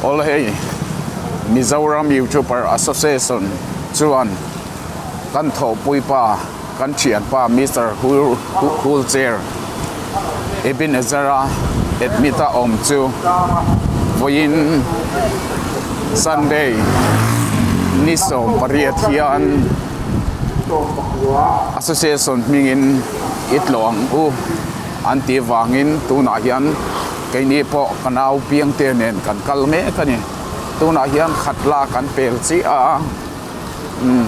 Awle hei Mizoram Youtuber Association chuan kan thawhpui pa kan thianpa Mister Wheelchair Ebenezer-a admit a awm chu vawiin Sunday ni 18 hian Association hmingin i tlawh ang u an tih vangin tunah hian keini pawh ka nau piangte nen kan kal mek a ni tunah hian khat la kan pel chiah a umm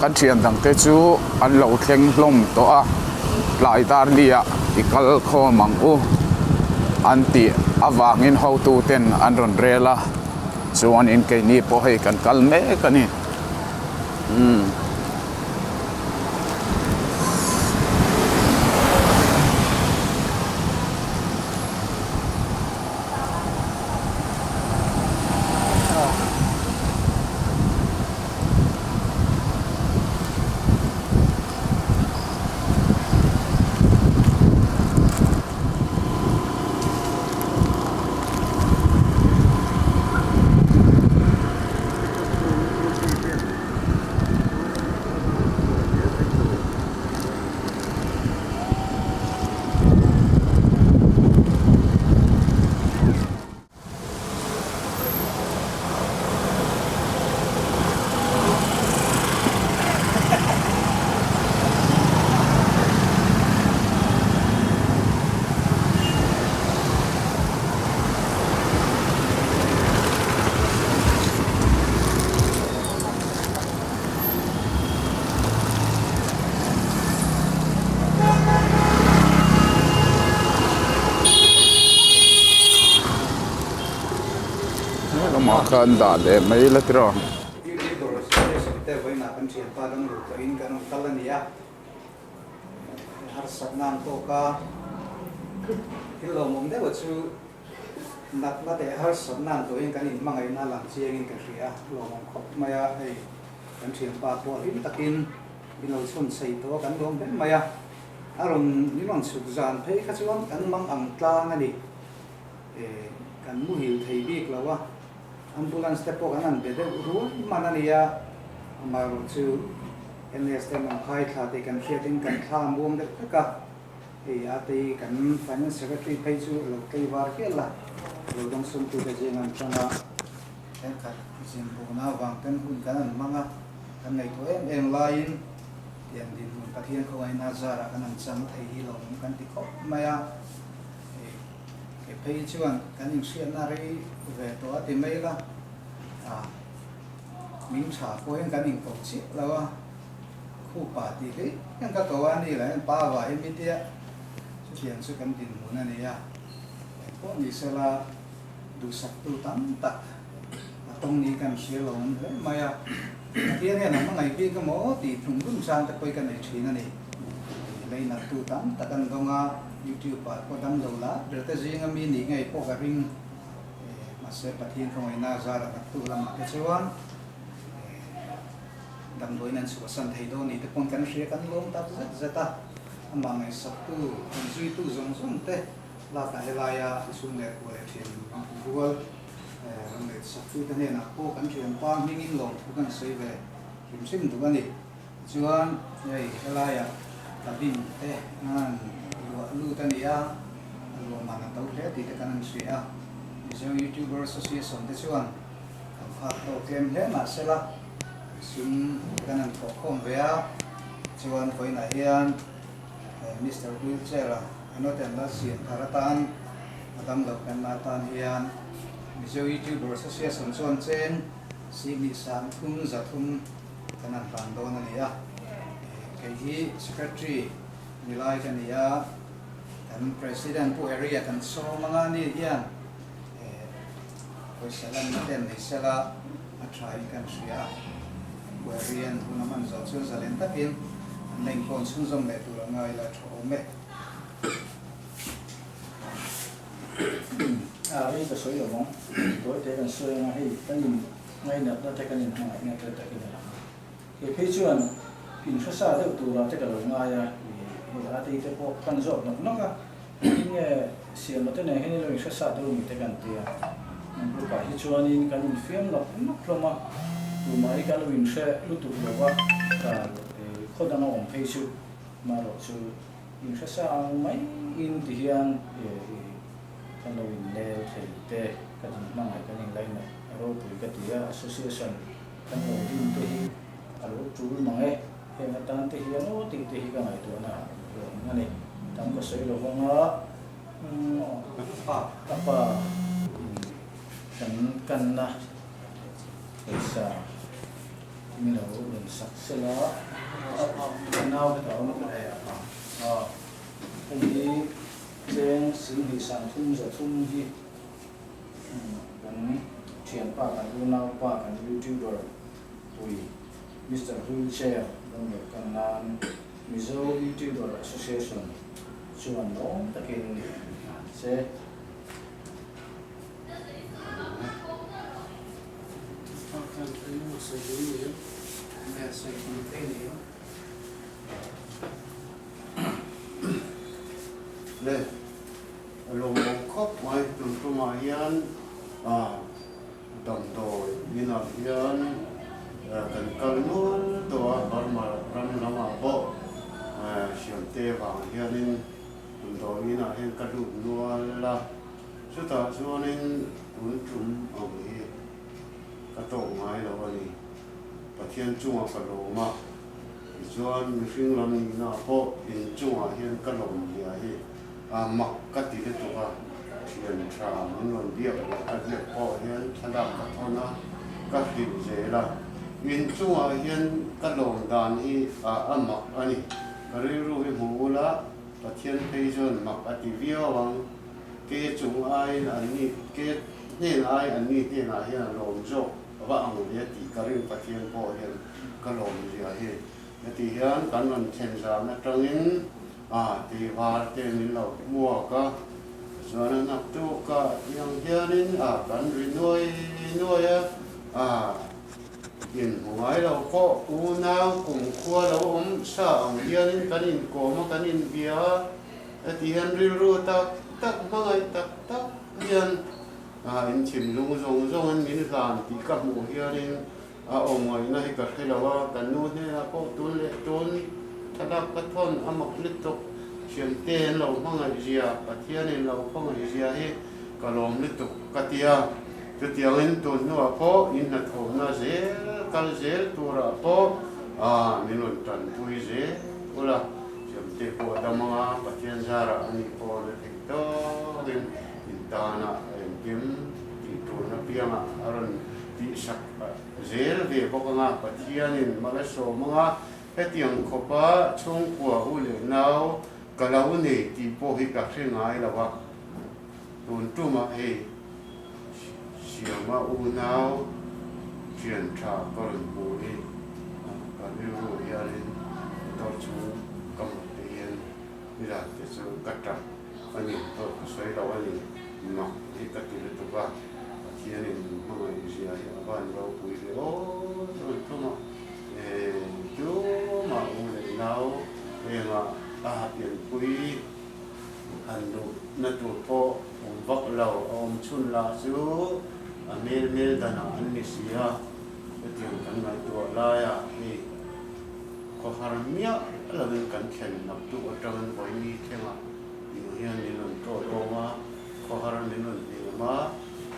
kan thian dang te chu an lo thleng hlawm tawh a tlai dar liah i kal khawm ang u an tih avangin hotu ten an rawn rel a chuanin keini pawh hei kan kal mek a ni. Umm. Lamah khan dah leh mai la tiraw. Natna leh harsatna an tuahin kan inhmangaihna lang chiangin ka hria a, lawmawm khawp mai a, hei kan thianpa pawh hlim takin min lo chhawn chei tawh a, kan lawm hle mai a, a rawn min rawn chhuk zan phei kha chuan kan mang ang tlang a ni, eh kan muhil thei bik lo a, ambulance te pawh kan han be deuh ruai hman a ni a, amaherawh chu NS te an rawn khai thla tih kan hriatin kan thla muang deuh vek a. Hei a tei kan Finance Secretary phei chu a lo tlei var hial a, lo dawngsawmtute zing an tang a, thenkhat zinbukna avang ten hun kan an hmang a, kan ngaihtuah em em laiin tiang dinhmun Pathian khawngaihna zarah kan an chang thei hi lo awm kan ti khawp mai a, hei ke phei chuan kan inhriatna rei ve tawh a ti mai la, ah min tha pawhin kan inko chiah lo a. Khupa tih hlei hian ka ko a ni lah hian pa vah hi mi tia chutiang chu kan dinhmun a ni a, engpawh ni sela duhsaktu tam tak a tawng ni kan hria lo awm hle mai a, Pathian hian a hmangaih bik emaw tih tlung tlung chang te pawh hi ka nei thin a ni. Leinattu tam tak an dawng a, YouTube ah pawh dam lo lah ber te zinga mi nih ngei pawh ka ring, mahse Pathian khawngaihna a zar a taktu lamah te chuan. Damdawiin an chhuahsan thei dawn ni te pawn kan hria kan lawm tak zet zet a, amah ngaihsaktu, an zuitu zawng zawng te lakah helaia chhung leh kua leh thian rual rawn ngaihsaktu te hnenah pawh kan thianpa hmingin lawmthu kan sawi ve hrim hrim duh a ni. Tichuan hei helaia cabin te an luah lut a ni a, a luah man a to hle tih te kan han hria a, Mizo Youtuber Association te chuan kan phak tawk tlem hle mahsela, Sum kan han thawh khawm ve a, chuan vawiinah hian Mister Wheelchair-a Anoten la siam thar atan a damlo penna atan hian Mizo YouTuber Association chuan chen Sihnih 30 300 kan han hlan dawn a ni a. Kei hi Secretary ni lai ka ni a, kan President Pu Harry-a kan sawm anga ni hian pawisa lanna te an nei sela, A tha in kan hria a, Buairian hun a hman zawh chuan zalen takin an la inkawn chhunzawm leh tur a ngai la tha awm e. A rei ka sawi lo ang, tawi te kan sawi anga hei kan in ngainatna te kan in hmangaihna te takin a lang a. Kei phei chuan in hrasa deuh turah te ka lo ngai a, i hei a tei te pawh kan zawk nawk nawk a, engtin nge siamna te nen hian in lo in hrasa deuh mi te kan ti a. Kan group ah hi chuanin kan infiam lak lak hlawm a, tumah hi kan lo inhre lutuk lo va, kar khaw danga awm phei chu marawh chu inhre sa ang maiin ti hian kan lo inlel thei te, kan inhmangaih kan inlainat a ropui ka ti a, association kan lo din te hi a lo tul mang e, heng atan te hian aw tih te hi ka ngaihtuahna ah lo awm a ni, tam ka sawi lo vang a. Ka pa in kan kanna pawisa min lo rawn sak sel a, ka nau hetah awm a hei hi cheng singhnih sangthum zathum hi kan thianpa kan unaupa kan youtuber pui Mister Wheelchair rawn lo kan nan Mizo Youtuber Association chuan lawm takin an che. Le a lawmawm khawp mai tun tumah hian damdawi inah hian kan kal nual tawh a, Burma ram lamah pawh Siamte vang hianin damdawi inah hian ka lut nual a, chutah chuanin tun tum ang hi ka tawk ngai lo a ni. Pathian chungah ka lawm a, tichuan mihring lam nihnaah pawh inchungah hian ka lawm zia hi A mak ka ti lutuk a, thian tha min rawn biak leh ka biak pawh hian thlalak ka thawn a, ka hrilh zel a. Inchungah hian ka lawm dan hi a a mak a ni. Ka rilru hi hmu ula, Pathian phei chuan mak a ti viau ang. Ke chung aiin an ni, ke hnen ai an ni hnenah hian a lawm zawk va ang ve tih ka ring Pathian pawh hian ka lawm zia hi. Heti hian kan rawn thlen zan atangin a ti var te min lo hmuak a, chuan a naktuk ah tiang hianin a kan ri nuai nuai a, a inhmu ngai lo pawh unau kumkhua lo awm sa ang hianin kan inkawm a kan inbia a, heti hian rilru tak tak hmangaih tak tak hian a inthinlung zawng zawngin min hlan tih ka hmuh hianin A awm ngaihna hi ka hre lo a, ka nu hnenah pawh tun leh tun thlalak ka thawn a mak lutuk, thiante an lo hmangaihzia, Pathianin lo hmangaihzia hi ka lawm lutuk ka ti a. Chutiangin tun hnuah pawh in hnathawhna zel kal zel turah pawh min rawn tanpui zel ula, thiante pawh a dam anga Pathian zarah a nih pawh na theih tawkin in tana engkim tih turna piangah a rawn tihsak zel ve bawk anga Pathianin mal a sawm anga hetiang khawpa chhungkua u leh nau ka lo nei tih pawh hi ka hre ngai lo a, tun tumah hei Siama unau thian tha ka rawn hmu hi ka rilru hianin motor chhung ka hmuh te hian nizan te chu ka tap a ni pawh ka sawi lo a ni mak hi ka ti lutuk a. Pathianin min hmangaih zia hi a van ropui ve aw chuan thum a, tumah u leh nau engah a ha pianpui han luh na tur pawh awm vak lo, a awm chhun lah chu a hmel hmel danah an ni si a, hetiang kan ngaihtuah laiah hei khawhar miah lovin kan thlen naktuk atangin vawiini thlengah eng hian min rawn ṭawih awm a. Khawhar min rawn hnem a,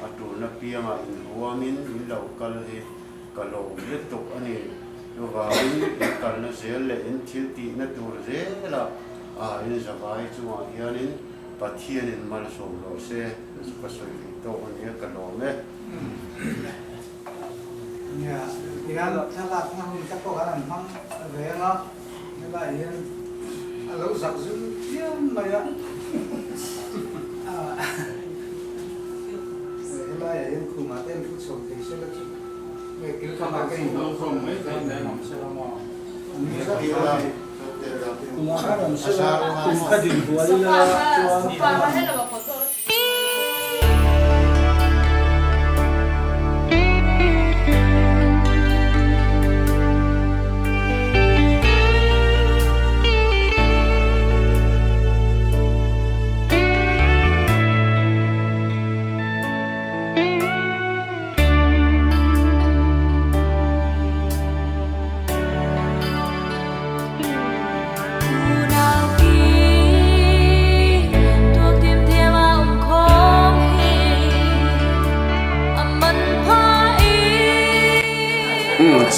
a tulna piangah inhuamin min lo kal hi ka lawm lutuk a ni. Chuvangin in kalna zel leh in thil tihna tur zelah ah in zavai chungah hianin Pathianin malsawm rawh se chu ka sawi theih tawk a nia ka lawm e. Nia, tihian thlalakna hun te pawh kan han hmang reng a, helaiah hian a lo zak zul phian mai a, helaiah hian khumah te an thu chho thei se la chu nge kil khamah ka inhawng khawm mai thei Kumah khan awm se la, kum kha din hual ila chuan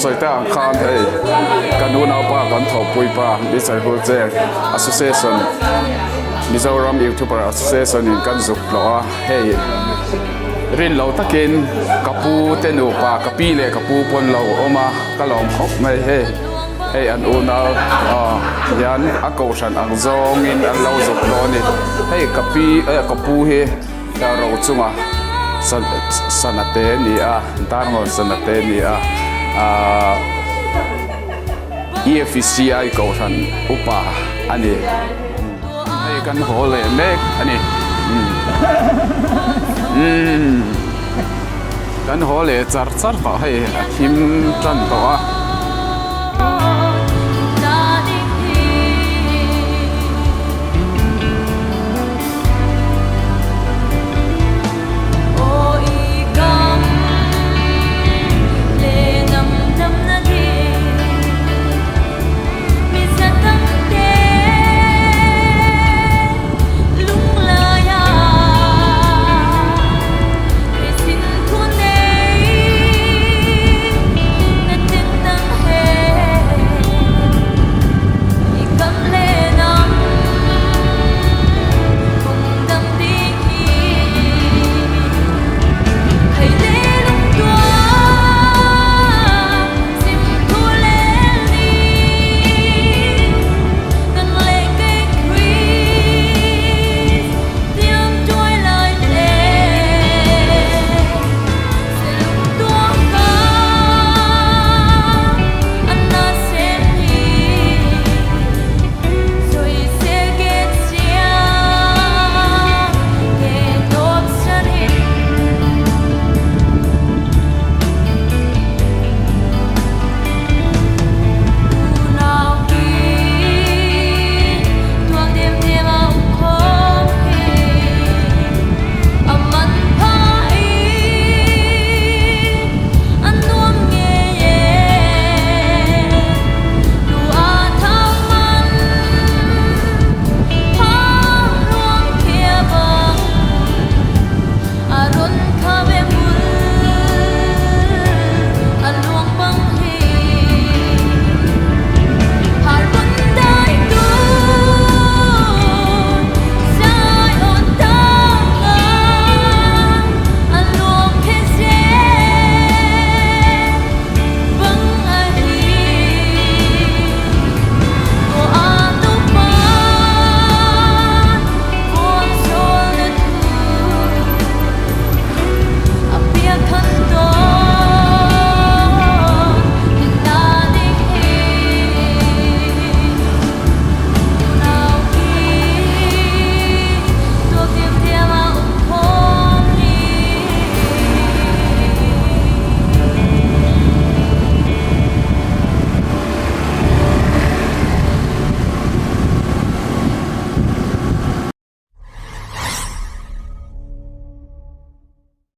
sawi tak ang khan hei kan unaupa kan thawhpui pa Mister Hulcheng Association Mizoram Youtuber Association in kan zuk hlawh a hei rin lo takin ka pu te nupa ka pi leh ka pu pawn lo awm a ka lawm khawp mai hei hei an unau ah hian a kohhran ang zawngin an lo zuk hlawh a ni hei ka pi eh ka pu hi. Ro chunga sana te a ni a, Darngawn sana te a ni a, ahh EFCI kohhran upa a ni. Hei kan haw leh mek a ni. Umm kan haw leh char char tawh hei a thim tan tawh a.